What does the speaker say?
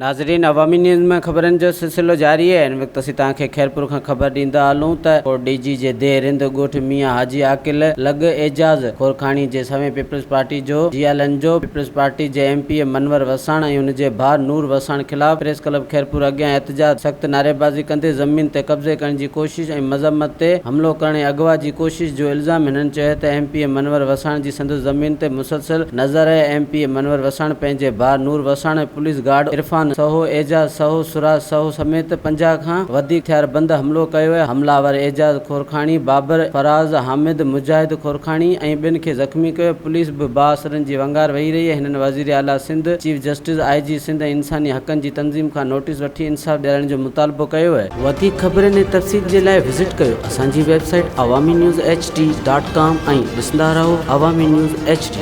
ناظرين عوامي نيوز ۾ خبرن جو سلسلو جاري آهي. هن وقت اسين توهان کي خيرپور کان خبر ڏيندا هلون ته ڪوٽڏيجي جي ديهه رند ڳوٺ ميان حاجي عاقل لڳ اعجاز کورکاڻي جي سوين پيپلز پارٽي جو جيالن جو پيپلز پارٽي جي M P A Munawar Wassan ۽ ان جي ڀاء نور وساڻ خلاف پريس ڪلب خيرپور اڳيان احتجاج سخت نعريبازي ڪندي زمين تي قبضي ڪرڻ جي ڪوشش ۽ مذمت تي حملو ڪرڻ ۽ اغوا جي ڪوشش جو الزام هنن چيو ته ايم پي اي منور وساڻ جي سندس زمين تي مسلسل نظر آهي M P A Munawar Wassan پنهنجي ڀاء نور وساڻ ۽ پوليس گارڊ عرفان سهو، اعجاز سهو، سراج سهو سميت 50 کان وڌيڪ هٿياربند حملو ڪيو آهي، حمله آور اعجاز کورکاڻي، بابر، فراز، حامد، مجاهد کورکاڻي ۽ ٻين کي زخمي ڪيو، پوليس به بااثرن جي ونگار وهي رهي آهي، هنن وزير اعليٰ Sindh, chief justice, I G Sindh ۽ انساني حقن جي تنظيم کان نوٽيس وٺي انصاف ڏيارڻ جو مطالبو ڪيو آهي. وڌيڪ خبرن ۽ تفصيل جي لاء وزٽ ڪيو اسان جي website Awami news H D dot com ۽ ڏسندا رهو عوامي نيوز ايڇ ڊي.